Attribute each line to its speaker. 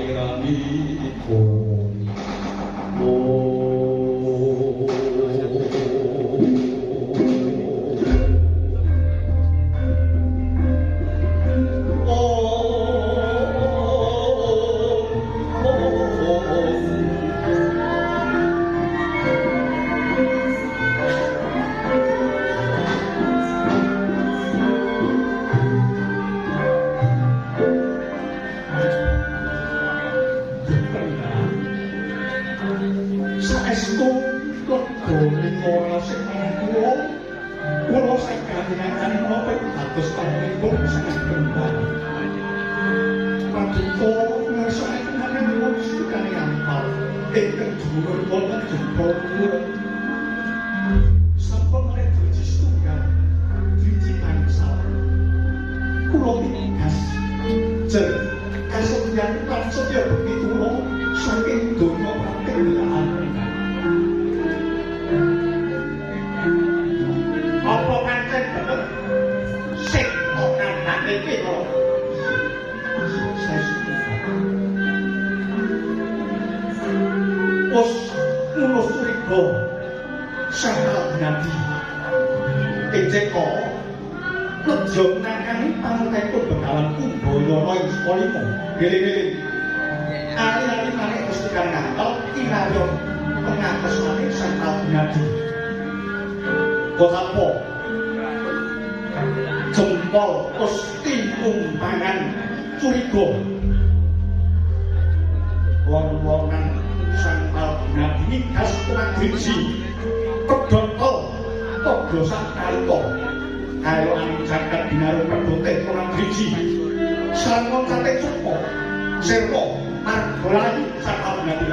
Speaker 1: Saliranika. Saestu lega ning sing kula kula sakandhane napa dados panjenengan sangat kembang. Paduka ngersakaken menawi sukane ampal ingkang dhuwur wonten jempol kula. Sampun malih driji setunggal, driji bangsal. Kula pinigas jer kasetyan lan setya bekti kula saking donya pratiklaan. Apa kancen bener sing kok kandhane iki kok? Wes ngono curiga Sang Nadi Ejeko nedya nangani pamutipun Begawan Kumbayana ing Sukalima. Geling-geling ari-ari manik mustika ngantel kinarya pengabesane Sang Nadi. Kok apa? Jempol pesti umpangan curiga. Wong-wongan Sang Nadi migas kurang driji. Pedhotol padha sak kalika. Kaya angin jagat binaru pedhote kurang driji. Sarwa cate cuka. Sirwa margolayu Sang Nadi.